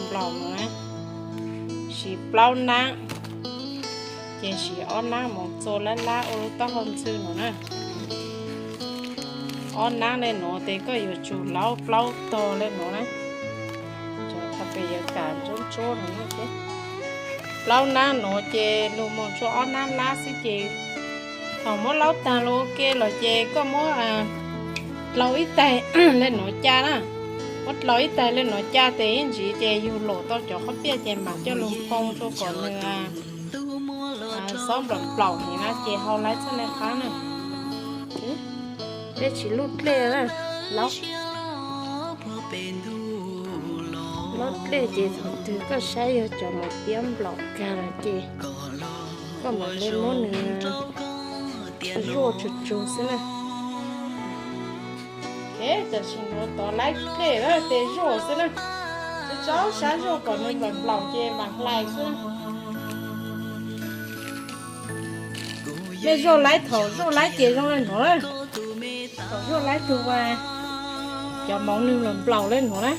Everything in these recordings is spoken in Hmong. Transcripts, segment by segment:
nplaum no na, siv plaub nab, ces siv ob nab mus txua lab lab ua lub taub hau ntxhw no na. Ob nab le nuav tes koj yuav tsum laub plaub tog le nuav na, thaum pem yuav kam ntsuab ntsuab no na. Plaub nab nuav ces lug moog tsua ob nab lab xwb ces thaum muab laub taag lug ua ke los ces koj muab dlau ib taig le nuav ca na, muab dlau ib taig le nuav ca tes ib ntsis ces yug lom tau cov qhob piaj ces mam coj lug poo rua kom nws xob nplaum nplaum heev na ces hau laib txhaj le qab na. Dlej tsis lub dlej na, laub dlej ces thaum twg koj saib yog cov mos piab nplaum kag lawm ces koj mam le muab nws zuaj tsug tsug xwb na. Tam sim nuav tod laib dlej na tes zuaj xwb na, tso sab zuaj kom nws nplaum nplaum ces mam hlais xwb. Mej zuaj laib thaum zuaj laib ces zoo le nuav na, thaum zuaj laib tug cov moov nws nplaum nplaum le nuav na.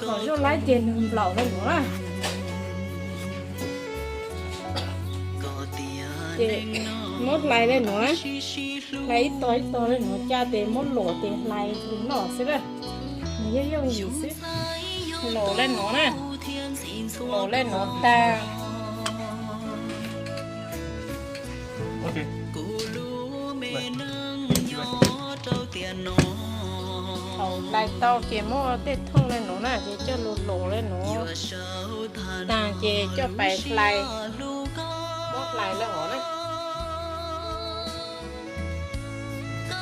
Thaum zuaj laib ces nws nplaum le nuav na. Ces muab hlais le nuav na, hlais ib tog ib tog le nuav ca tes muab luam tes hlais lug noj xwb na. Nws yeej yooj yim xwb. Luam le nuav na, luam le nuav tag. Thaum hlais tau ces muab tej thooj le nuav na ces coj lug luam le nuav tag ces coj pais hlais, muab hlais le nuav na.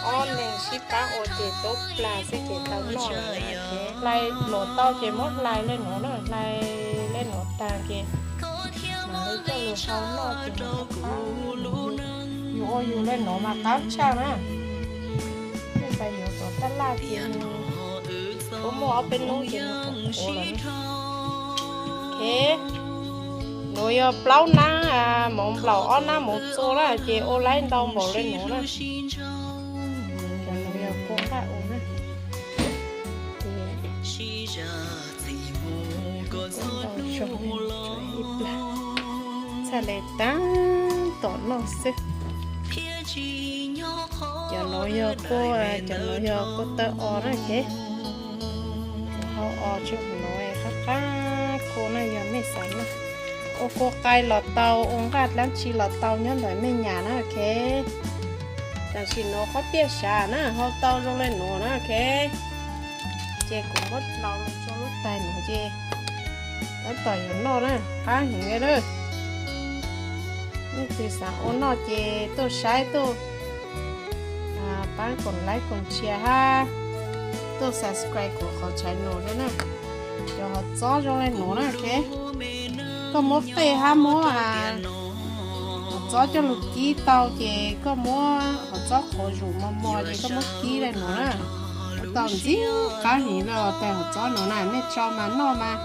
Ob leeg sib pab ua ces tub plag xwb ces tau noj. Hlais luam tau ces muab hlais le nuav na, hlais le nuav tag ces mam li coj lug sau noj ces yus ua yus le nuav mas qab tshaj na. Tej tas yuav tom taj laj ces kuv muaj ob peb hnub ces nws qhuav qhuav lawm. Nuav yog plaub nab moov nplaum ob nab moov txua na ces ua laib ntau npaum le nuav na. Cov nuav yog kua nqaj ua na. Txhaj le taag tom noj xwb. Cov nuav yog kua, cov nuav yog kua taw os na. Hau os tsi hu nuav qab qab kua na yog mej xav na. Ua kua qai los tau, ua nqaj dlaab tsi los tau nyob ntawm mej nyam na. Tam sim nuav qhob piaj sav na hau tau zoo le nuav na. Ces kuv muab dlau rua lub tais nuav ces tab tom yuav noj na, qab heev le na. Leej twg xav ua noj ces tuaj saib tuaj, pab koom like koom share hab tuaj subscribe kuv qhov channel dua na. Cov hov txob zoo le nuav na. Koj muab qej hab muab hov txob coj lug kib tau ces koj muab hov txob qhuav zum mos mos ces koj muab kib le nuav na. Tau ntxiv qab heev le tais hov txob nuav na, mej tso mas noj mas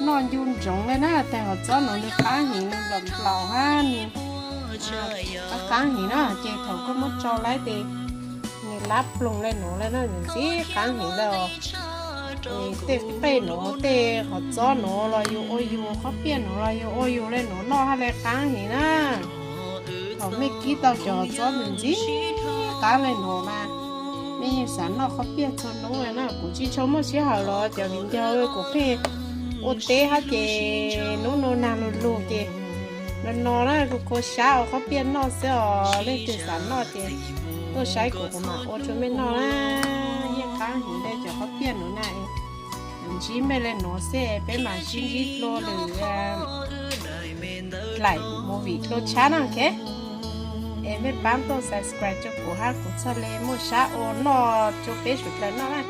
noj ncu ntsoov le na. Tais hov txob nuav nws qab heev, nws nplaum nplaum hab nws qab qab heev na. Ces thaum koj muab tsau laib tes nws lab ploog le nuav le na, nws ntxiv qab heev le os. Tej qej nuav tej hov txob nuav los yus ua yus, qhob piaj nuav los yus ua yus le nuav noj hab le qab heev na. Thaum mej kib tau cov hov txob nws ntxiv qab le nuav mas mej yeej xav noj qhob piaj txhua nub le na. Kuv tsi tshua muaj sij hawm los cov viv ncaus kuv pheej ua teb hab ces nub nua nag lug lug ces no no na kuv kua sab ua qhob piaj noj xwb os. Leej twg xav noj ces tuaj saib kuv, kuv mam ua rua mej noj na. Yeej qab heev le cov qhob piaj nuav na. Ntsib mej le nuav xwb peb mam sib ntsib dlua lwm daim movie dlua tshab na. Es mej paab tuaj subscribe rua kuv hab kuv txhaj le muaj sab ua noj rua peb suav dlawg noj na.